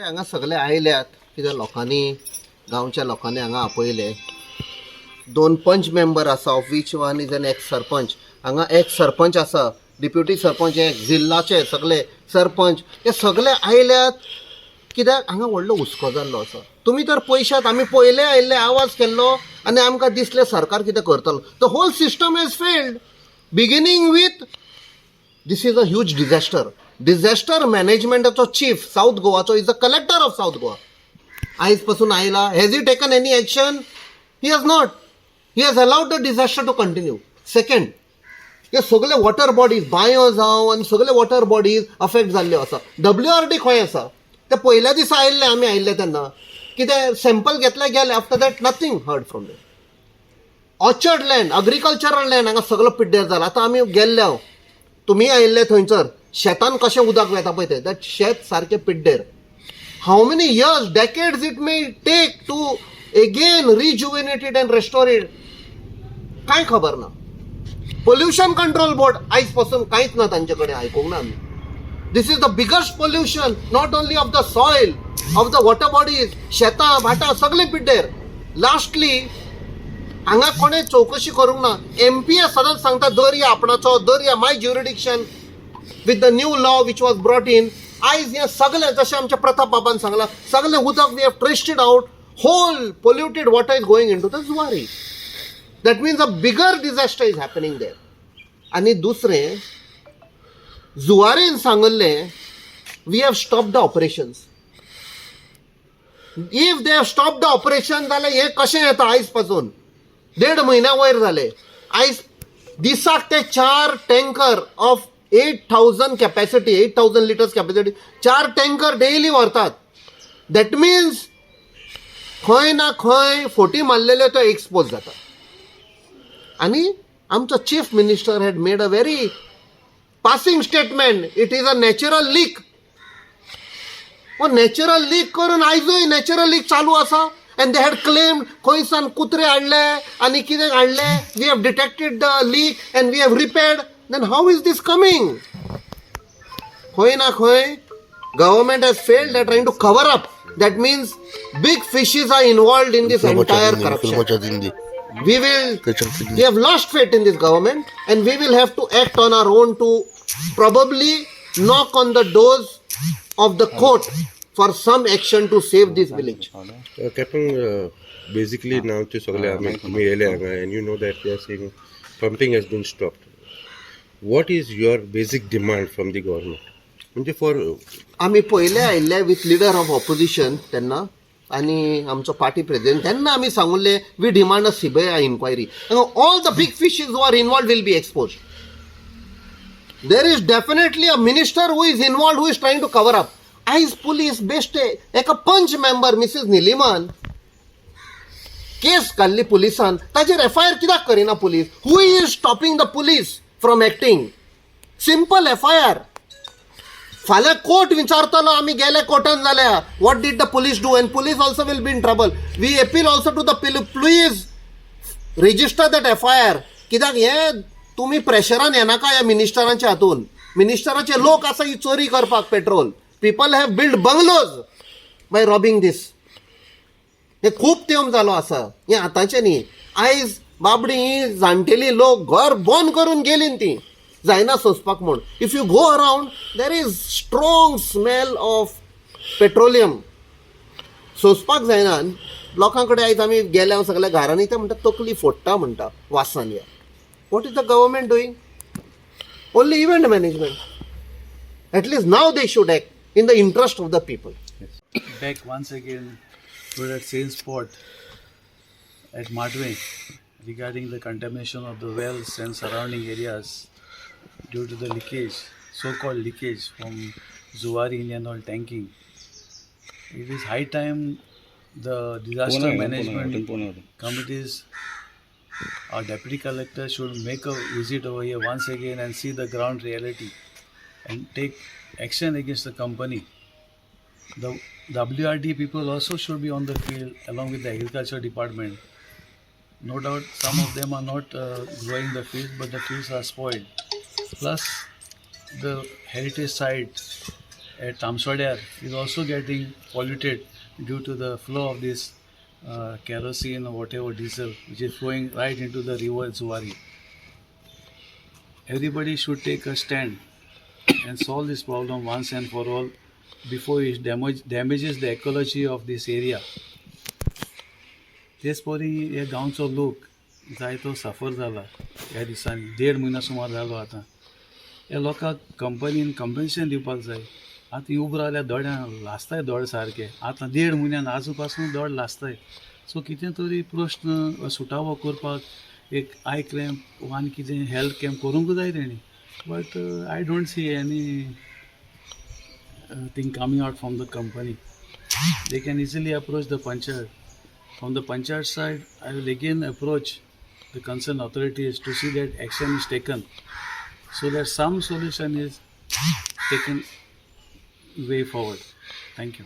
हांगा सगळे आयल्यात कित्याक लोकांनी, गांवच्या लोकांनी हांगा आपयले. दोन पंच मेंबर आसा, of which one is an ex sarpanch. हांगा एक्स सरपंच आसा, डिप्युटी सरपंच, एक जिल्लाचे सगळे सरपंच, हे सगळे आयल्यात कित्याक हांगा व्हडलो हुस्को जाल्लो आसा. तुमी तर पयशात, आमी पयले आयिल्ले, आवाज केल्लो आनी आमकां दिसलें सरकार कितें करतलो. The whole system has failed, beginning with this is a huge disaster. Disaster मॅनेजमेंटाचो chief south गोवाचो is a collector of South Goa. आयज पासून आयला, has he taken any action? He has not. He has allowed the disaster to continue. Second, हे सगळे water bodies, बांयो जावं आनी सगळे water bodies affect जाल्ल्यो आसा. डब्ल्यू आर डी खंय आसा? ते पयल्या दिसा आयिल्ले, आमी आयिल्ले तेन्ना कितें सॅम्पल घेतले, गेले. After that, nothing heard from them. Orchard land, agricultural land हांगा सगळो पिड्ड्यार जाला. आतां आमी गेल्ले हांव, तुमी आयिल्ले थंयसर, शेतान कशें उदक वेता पळय तें, that शेत सारकें पिड्डेर. How many years, decades it may take to again rejuvenate it and restore it, कांय खबर ना. पोल्युशन कंट्रोल बोर्ड आयज पासून कांयच ना तांचे कडेन, आयकूंक ना आमी. This is the biggest pollution, not only of the soil, of the water bodies. शेतां भाटां सगळें पिड्डेर. लास्टली, हांगा कोणें चवकशी करूंक ना. एम पी एस सदांच सांगता, दर्या आपणाचो, दर्या my jurisdiction. With the new law which was brought in, आयज हें सगळें, जशें आमच्या प्रताप बाबान सांगलां, सगळें उदक we have traced it out, whole polluted water is going into the Zuari. That means a bigger disaster is happening there. आनी दुसरें, जुवारीन सांगल्लें, we have stop the operations. If they have stop the operation जाल्यार हें कशें येता? आयज पासून देड म्हयन्या वयर जाले. आयज दिसाक ते चार tanker of 8,000 capacity, 8,000 litres capacity, चार टँकर डेली व्हरतात. That means खंय ना खंय फोटी मारलेल्यो त्यो एक्सपोज जाता. आनी आमचो chief minister had made a very passing statement, it is a natural leak. Natural leak करून आयजूय नॅचरल लीक चालू आसा. And they had claim खंयसान कुत्रे हाडले आनी कितें हाडले, we have detected the leak and we have repaired. Then how is this coming? खंय ना खंय government has failed. They trying to cover up. That means big fishes are involved in this entire corruption. We have lost faith in this government and we will have to act on our own to probably knock on the doors of the court for some action to save this village. Captain, basically now ते सगळे आमी तुमी येयले हांगा and you know that they are saying pumping has been stopped. What is your basic demand from the government? म्हणजे for आमी पयले आयिल्ले विथ लिडर ऑफ ऑपोजिशन तेन्ना आनी आमचो पार्टी प्रेसिडेंट, तेन्ना आमी सांगुल्ले, we demand a CBI inquiry. All the big fishes who are involved will be exposed. There is definitely a minister who is involved, who is trying to cover up. आयज police बेश्टे एका पंच member Mrs निलिमान केस घाल्ली पुलिसान, ताजेर FIR कित्याक करिना police? Who is stopping the police from acting? Simple FIR. फाल्यां court विचारतलो, आमी गेले कोर्टान जाल्यार, what did the police do? And police also will be in trouble. We appeal also to the, please register that FIR. कित्याक हें तुमी प्रेशरान येनाका ह्या मिनिस्टरांच्या हातून. मिनिस्टराचे लोक आसा ही चोरी करपाक petrol. People have build bungalows by robbing this. हे खूब तेंप जालो आसा, हें आतांचें न्ही. आयज बाबडी ही जाणटेली लोक घर बंद करून गेली ती, जायना सोंसपाक म्हूण. If you go around, there is strong smell of petroleum. सोंसपाक जायना लोकां कडेन. आयज आमी गेल्या सगल्या घरांनी, ते म्हणटा तकली फोडटा म्हणटा वासान या. What is the government doing? Only event management. At least now they should act in the interest of the people. Back once again to that same spot at Matve regarding the contamination of the wells and surrounding areas due to the leakage, so-called leakage from Zuari Indian Oil tanking. It is high time the disaster management committees, our deputy collector should make a visit over here once again and see the ground reality and take action against the company. The WRD people also should be on the field along with the agriculture department. No doubt some of them are not growing the fields, but the fields are spoiled. Plus, the heritage site at Tamsodyar is also getting polluted due to the flow of this kerosene or whatever diesel which is flowing right into the river Zuari. Everybody should take a stand and solve this problem once and for all before it damages the ecology of this area. तेच परी हे गांवचो लोक जायतो सफर जाला ह्या दिसांनी. देड म्हयनो सुमार जालो. आतां ह्या लोकांक कंपनीन कंपन्सेशन दिवपाक जाय. आतां ही उबो रावल्यार दोळ्यां लासताय, दोळे सारके. आतां देड म्हयन्यान आजू पासून दोळे लासताय. सो कितें तरी प्रश्न सुटावो करपाक एक I camp आनी कितें हेल्थ कॅम्प करूंक जाय तेणी, but I don't see anything coming out from the company. They can easily approach the panchayat. From the panchayat side, I will again approach the concerned authorities to see that action is taken so that some solution is taken way forward. Thank you.